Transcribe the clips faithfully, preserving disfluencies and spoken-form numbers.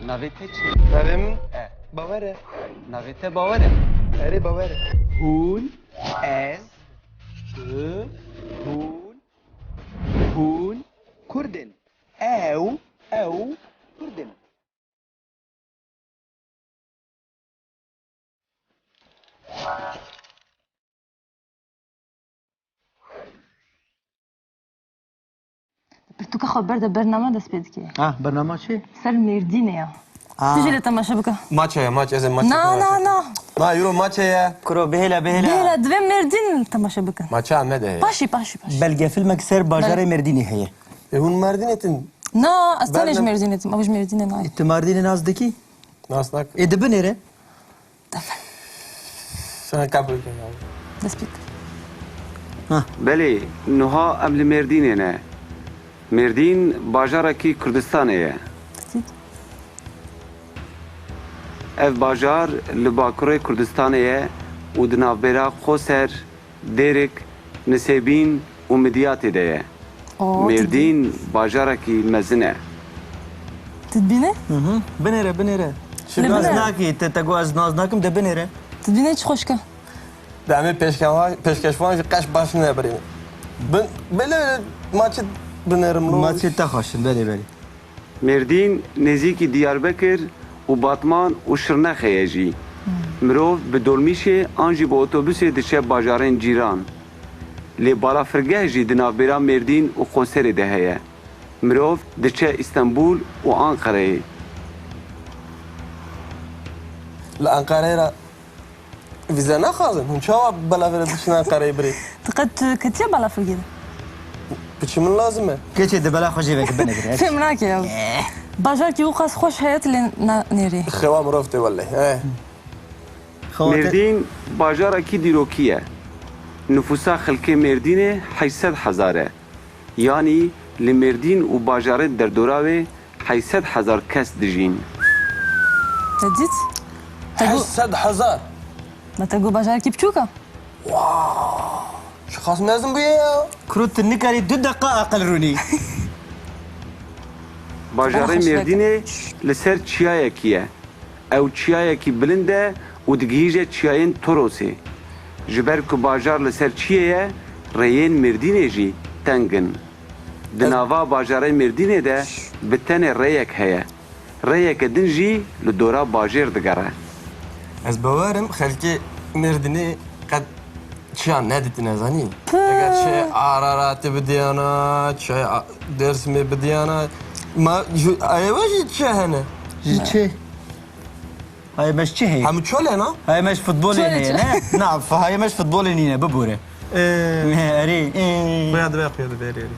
Navê te çi? Navê min E. Bawer e. Navê te Bawer e. Erê, Bawer e. Hûn, ez, tu, hûn, hûn Kurd in. Ew, ew Kurd in. Pirtûka xwe berde, bername dest pê dike. Ha, bernama çi? Ser Mêrdînê ya. Aa. Tu jî lê temaşe bike. Maç heye, maç, ez ê maçê Na, temaşe na, bikim. Na. Na, euro maç heye. Kuro, bihêle, bihêle. Bihêle, divê Mêrdîn temaşe bikin. Maça Amedê heye. Paşî, paşî, paşî. Belgefilmek ser bajarê Mêrdînê heye. E, hûn Mêrdînê tin? Na, ez tenê ji Mêrdînê tim, ew ji Mêrdînê nayê. E, tu Mêrdînê nas dikî? Nas nakim. Ê, di binêre? Tamam. Sen kabul et ya. Dest pê kir. Ha. Belê, niha em li Mêrdînê ne. Mêrdîn bajarekî Kurdistanê ye. Dît. Ev bajar li bakurê Kurdistanê ye û di navbera Qoser, Dêrik, Nisêbîn û Midyatê de ye. Oo, Mêrdîn bajarekî mezin e. Tu dibîne? Hı hı. Binêre, binêre. Li Naz binêre. Nakî, te, te got ez naz nakim, de binêre. Tu dibîne çi xweşik e. De em ê pêşkewa-, pêşkeşvan jî qeş baş nebirîne. Bin, belê maçê binêrim lo. Maçê te xweş in, belê, belê. Mêrdîn nêzîkî Diyarbekir û Batman û Şirnexê ye jî. Mirov bi dolmîşê an jî bi otobusê diçe bajarên cîran. Lê balafirgeh jî di navbêra Mêrdîn û Qoserê de heye. Mirov diçe Îstenbûl û Anqereyê. Li Anqereyê re Vîze naxwazin? Hûn çawa bela vere diçin Anqereyê birê? Tu qet tu ketiye bela firgê de? Piçî min lazim e. Keçê di bela xwe jê veke binê birê. Fêm nake ya. Eh. Bajarkî û qas xweş heye tu lê na-, nêrê. Xewa mirov tê welleh. Eh. Xewa te- Mêrdîn bajarekî dîrokî ye. Nifûsa xelkê Mêrdînê heşt sed hezar e. Yanî li Mêrdîn û bajarên derdora wê heşt sed hezar kes dijîn. Te dît? Te got Heşt sed hezar? Me te got bajarekî biçûk e? Wow! Çiqas mezin bûye ya? Kuro, tu nikarî du deqa aqil rûnî. Bajarê Xweş Mêrdînê li ser çiyayekî ye. Ew çiyayekî bilind e û digihîje çiyayên Torosê. Ji ber ku bajar li ser çiyê ye, rêyên Mêrdînê jî teng in. Di nava bajarê Mêrdînê de bi tenê rêyek heye. Rêyeke din jî li dora bajêr digere. Ez bawer im xelkê Mêrdînê qet çiyan nedîtine, zanî? Pı. Eger çi Araratê bidiyana, çi a-, Dêrsimê bidiyana, ma ju-, ayê we jî çi hene? Ji çi? Hayê me ji çi heye? Hemû çol e, na? Hayê me ji futbolê Çol e heye, çi? Ne? Na, f-, hayê me ji futbolê nîne, bibûre. Ee. Erê, ee. Xuya dibe, xuya dibe, erê, erê.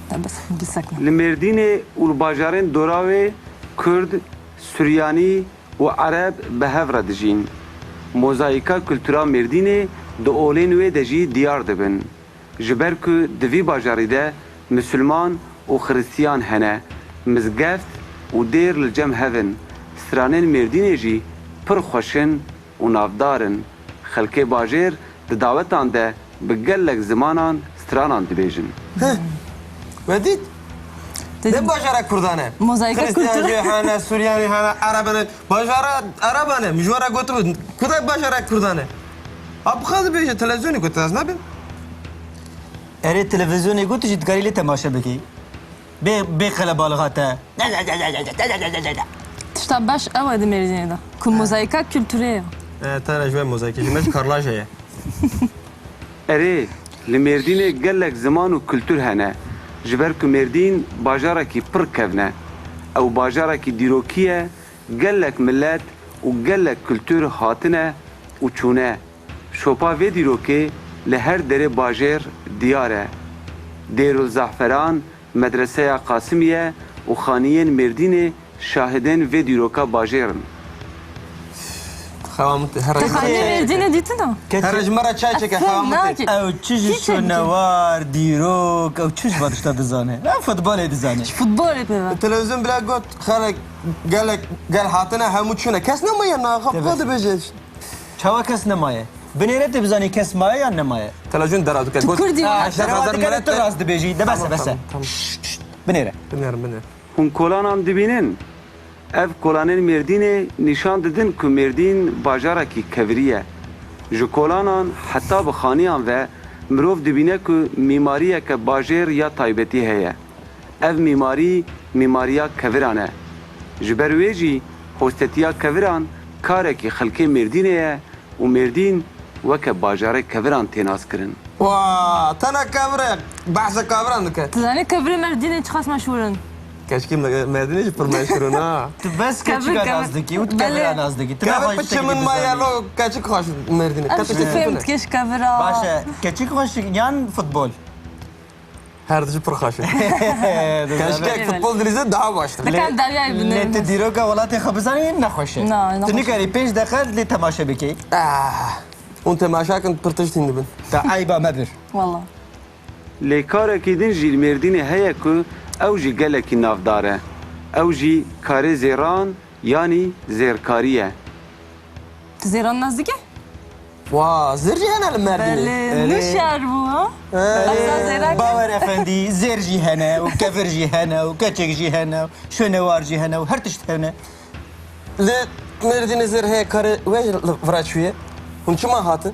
Te bes, bir sekne. Li Mêrdînê û li bajarên dora wê Kurd, Suryanî û Ereb bi hev re dijîn. Mozayîka kultura Mêrdînê di olên wê de jî diyar dibin. Ji ber ku di vî bajarî de misilman û xiristiyan hene, mizgeft û dêr li cem hev in, stranên Mêrdînê jî pir xweş in û navdar in. Xelkê bajêr di dawetan de bi gelek zimanan stranan dibêjin. Heh. We dît? Dedim. Ne bajara Kurdan e? Mozaîka Xiristiyan kultur. Jî hene, Suryanî hene, Ereb hene. Bajara Ereban e. Min ji we re gotibû, ku de bajara Kurdan e? Ha, bi xwe dibêje, televizyonê got, ez nabêm. Erê, televizyonê got, tu jî dikarî lê temaşe bikî. Bê, bê qelebalixa te. Tişta baş ew e di Mêrdînê de. Ku mozaîka kulturê ye. E, tane ji me mozaîkê, ji me ji karlajê ye. Erê, li Mêrdînê gelek ziman û kultur hene. Ji ber ku Mêrdîn bajarekî pir kevn e. Ew bajarekî dîrokî ye, gelek milet û gelek kultur hatine û çûne. Şopa vê dîrokê li her derê bajêr diyar e. Dêrul Zahferan, Medreseya Qasimiye û xaniyên Mêrdînê şahidên vê dîroka bajêr in. Xewa min te, here Te xaniyê Mêrdînê dîtin a? Keçê Here ji me re çay çeke, Efendim, xewa min te. Nake. Ew çi ji Hiç şonewar, dîrok, ew çi ji van tişta dizane? Ew futbolê dizane. Ji futbolê pê ve. Televîzyon bile got, xelek, gelek, gel hatine, hemû çûne. Kes nemaye, naxa Tebes. Xwe dibêje. Çawa kes nemaye? Binêre tê bizanî kes maye yan nemaye? Televîzyon dera dike. Tu Got, Kurdî ha, we. Dera dikene tu rast dibêjî. De bes e, Tamam, bes e. Tamam, tamam. Şşt, şşt. Binêre. Binêrim, binêrim. Hûn kolanan dibînin? Ev kolanên Mêrdînê nîşan didin ku Mêrdîn bajarekî kevirî ye. Ji kolanan heta bi xaniyan ve mirov dibîne ku mîmariyeke bajêr ya taybetî heye. Ev mîmarî, mîmariya keviran e. Ji ber wê jî hostetiya keviran karekî xelkê Mêrdînê ye û Mêrdîn weke bajarê keviran tê naskirin. Wa, tena kevir e, behsa keviran dike. Tu zanî kevirê Mêrdînê çiqas meşhûr in? Keşkê me-, Mêrdînê jî pir meşhûr in, ha. Tu bes Kevir, keçika kevir. Nas dikî û tu Belê. Kevira nas dikî. Tu Kevir nexweş piçê min ma yelo keçik xweş Mêrdînê. Em Keçik ji tu Mêrdînê. Fêm dike ji kevira. Baş e. Keçik xweş yan futbol? Her dijî pir xweş e. Keşke Belê, belê. Futbol dilîze daha baştir. Dikan deryayê Lê, lê tu binêrin. Dîroka welatê xwe bizanî nexweş e. Na, Tu nexweş e. Nikarî pênc deqe lê temaşe bikî. Ah, hûn temaşa kin pir tişt hîn dibin. Te eyba me bir. Walla. Lê karekî din jî li Mêrdînê heye ku ew jî gelekî navdar e. Ew jî karê zêran yanî zêrkarî ye. Tu zêran nas dikî? Wa, zêr jî hene li Mêrdînê. Belê, Belê. Nû şar bû, ha? He. Esa zêrak e. Bawer Efendî, zêr jî hene û kevir jî hene û keçek jî hene û şonewar jî hene û her tişt hene. Li Mêrdînê zêr heye, karê we jî li vira çûye. Hûn çima hatin?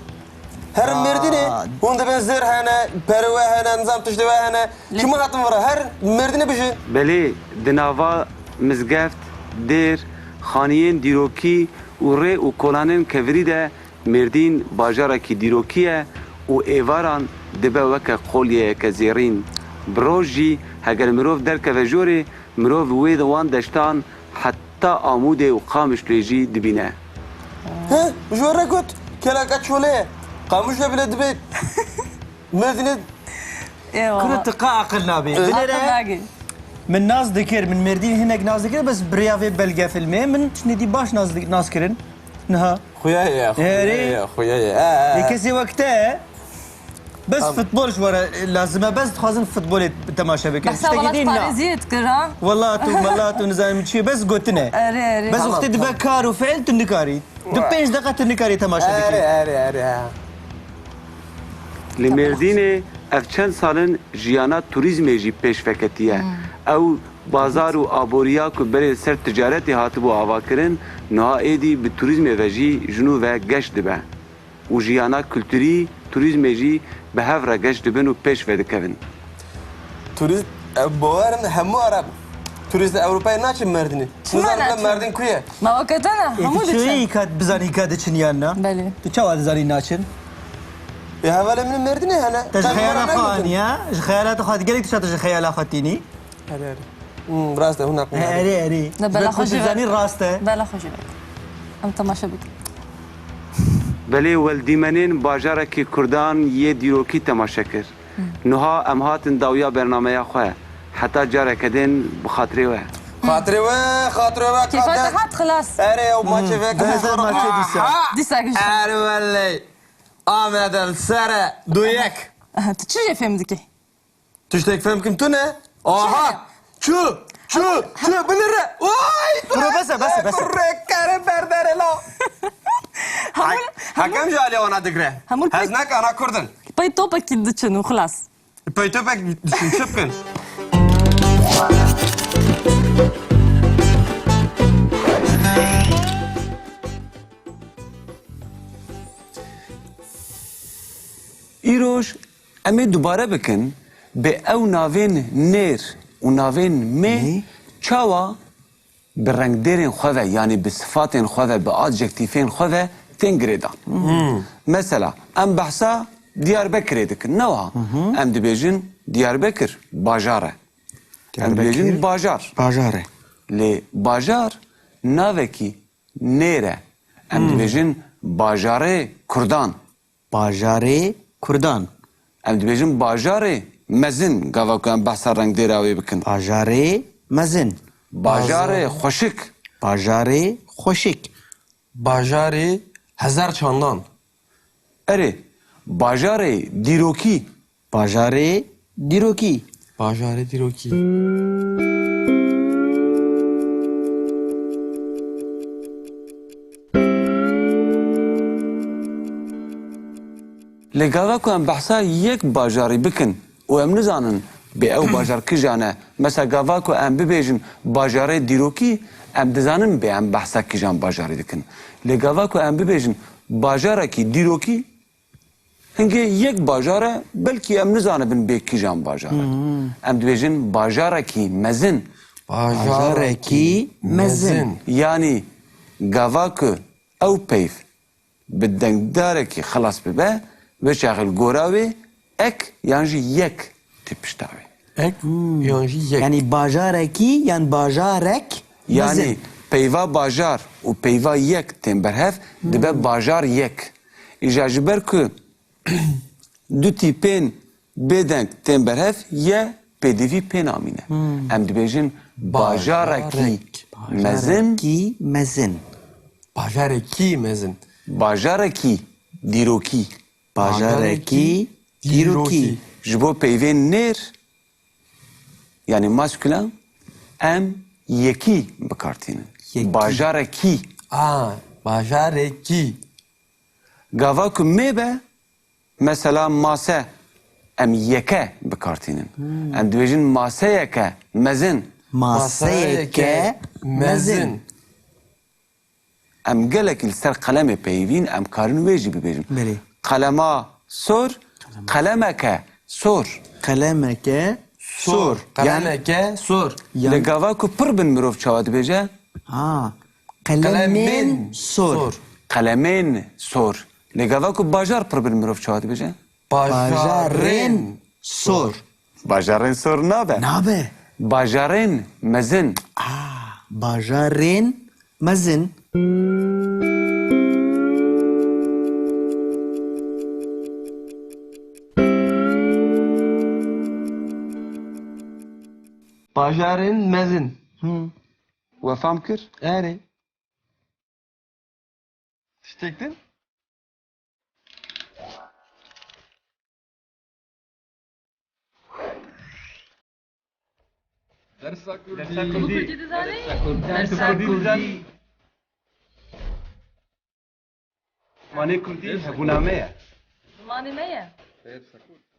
Her Aa. Mêrdînê hûn dibên zêr hene, perê we hene, nizam tiştê we hene. Lê Çima hatin vira? Her Mêrdînê bijîn. Belê, di nava mizgeft, dêr, xaniyên dîrokî û rê û kolanên kevirî de Mêrdîn bajarekî dîrokî ye û êvaran dibe weke qolyeyeke zêrîn. Bi roj jî heger mirov derkeve jorê, mirov wê di wan deştan heta Amûdê û Qamişloyê jî dibîne. He, ji we re got, kelaka çolê ye. Qamişlo bile dibe Mêrdînê Ê, Kuro valla. Tiqa aqil nabê. Aqil Binêre nagê. Min nas dikir, min Mêrdîn hinek nas dikir, bes bi rêya vê belgefilmê min tiştê dî baş nas dik-, nas kirin. Niha. Xuya ye, xuya Erê. ye, xuya ye. Ê, ê, ê. Lê kesê wek te, bes Tamam. Futbol ji we re lazim e, bes dixwazin futbolê temaşe bikin. Behsa Tiştekî welat dî na. Parêziyê dikir, ha? Wela tu, mela tu nizanim çi, bes gotine. Erê, erê. Bes Tamam, wextê dibe tamam. Kar û fiil tu nikarî. Du Erê. Pênc deqa tu nikarî temaşe Erê, bikî. Erê, erê, erê. Li Mêrdînê ev çend sal in jiyana turîzmê jî pêş veketiye. Hmm. Ew bazar û aboriya ku berê li ser ticaretê hatibû avakirin, niha êdî bi turîzmê ve jî ji nû ve geş dibe. Û jiyana kulturî, turîzmê jî bi hev re geş dibin û pêş vedikevin. Turîst, e, bawer in hemû Ereb, turîst Ewropayê naçin Mêrdînê. Çima Nizanim naçin? Mêrdîn ku ye? Ma weke te ne, Ê, hemû tu çi diçin. Îka, bizanî îka diçin yan na? Belê. Tu çawa dizanî naçin? Ê, hevalê min Mêrdînê hene. Te ji Te xeyala xwe xwe anî ya? Ji xeyala te xwe, gelek tişta tu ji xeyala xwe tînî? Erê, erê. Hmm, rast e, hûn heqlî He, hene. Erê, erê. Ne, Ji ber bela ku xwe tu jî ve. Zanî rast e. Bela xwe jî ve. Em temaşe bikin. Belê, wel dîmenên bajarekî Kurdan yê dîrokî temaşe kir. Niha em hatin dawiya bernameya xwe. Heta careke din bi xatirê we. Xatirê we, xatirê we, Kêfa te Kadir. Hat xilas. Erê, ew maçê Hmm, veke diheze dixwara. Maçê dîsa. Aha! Dîsa gişt. Erê welley. Amed el sere, du yek. Aha, tu çi jê fêm dikî? Tiştek fêm kim tu ne? Aha! Çi? Çi? Çi? Çi? Binire! Vay! Kuro bese, bese, bese. Kurre kere berdere la. Hemû, Hak-, hemû, Hakem ji alê wana digre. Hemû Hez pek- nake ana kurdin. Pey topekî diçin û xilas. Pey topek diçin, çi bikin? Îroj em ê dubare bikin, bi ew navên nêr û navên mê Nê? Çawa bi rengdêrên xwe ve, yanî bi sifatên xwe ve, bi adjektîfên xwe ve tên girêdan. Hmm. Mesela, em behsa Diyarbekirê dikin, ne wiha? Hı hı. Em dibêjin Diyarbekir bajar e. Em Diyarbekir dibêjin bajar. Bajar e. Lê bajar navekî nêr e. Em Hmm. dibêjin bajarê Kurdan. Bajarê Kurdan. Em dibêjin bajarê mezin, gava ku em behsa rengdêra wê bikin. Bajarê mezin. Bajarê Bajar- xweşik. Bajarê xweşik. Bajarê hezar çandan. Erê, bajarê dîrokî. Bajarê dîrokî. Bajarê dîrokî. Lê gava ku em behsa yek bajarî bikin û em nizanin Bê ew bajar kijan e? Mesela gava ku em bibêjin bajarê dîrokî, em dizanin bê em behsa kijan bajarî dikin. Lê gava ku em bibêjin bajarekî dîrokî, hingê yek bajar e, belkî em nizanibin bê kijan bajar e. Em dibêjin bajarekî mezin. Bajarekî mezin. Yanî gava ku ew peyv bi dengdarekî xilas bibe, wê çaxê li gora wê ek yan jî yek tê pişta wê. Ek yan jî yek. Yanî bajarekî yan bajarek mezin. Yanî peyva bajar û peyva yek tên berhev, dibe bajar yek. Îja ji ber ku du tîpên bêdeng tên berhev, ye pêdivî pê namîne. Em dibêjin bajarekî mezin. Bajarekî mezin. Bajarekî mezin. Bajarekî dîrokî. Bajarekî dîrokî. Ji bo peyvên nêr, yanî maskülen, em yekî bi kar tînin. Yekî. Bajarekî. A, bajarekî. Gava ku mê be, mesela mase, em yeke bi kar tînin. Em dibêjin maseyeke mezin. Maseyeke mezin. Em gelekî li ser qelemê peyivîn, em karin wê jî bibêjin. Belê. Qelema sor, qelemeke sor. Qelemeke sor. Sor. Yan- Qelemeke sor. Yan- Lê gava ku pir bin mirov çawa dibêje? Ha. Qelemên sor. Qelemên sor. Lê gava ku bajar pir bin mirov çawa dibêje? Bajarên sor. Bajarên sor nabe. Nabe. Bajarên mezin. Ah, bajarên mezin. Bajarên mezin. Hı. We fam kir? Erê. Tiştek din? Dersa Kurdî. Dersa Kurdî. Kurdî dizanî? Dersa Kurdî. Dersa Kurdî. Zimanê Kurdî hebûna me ye. Zimanê me ye. Dersa Kurdî.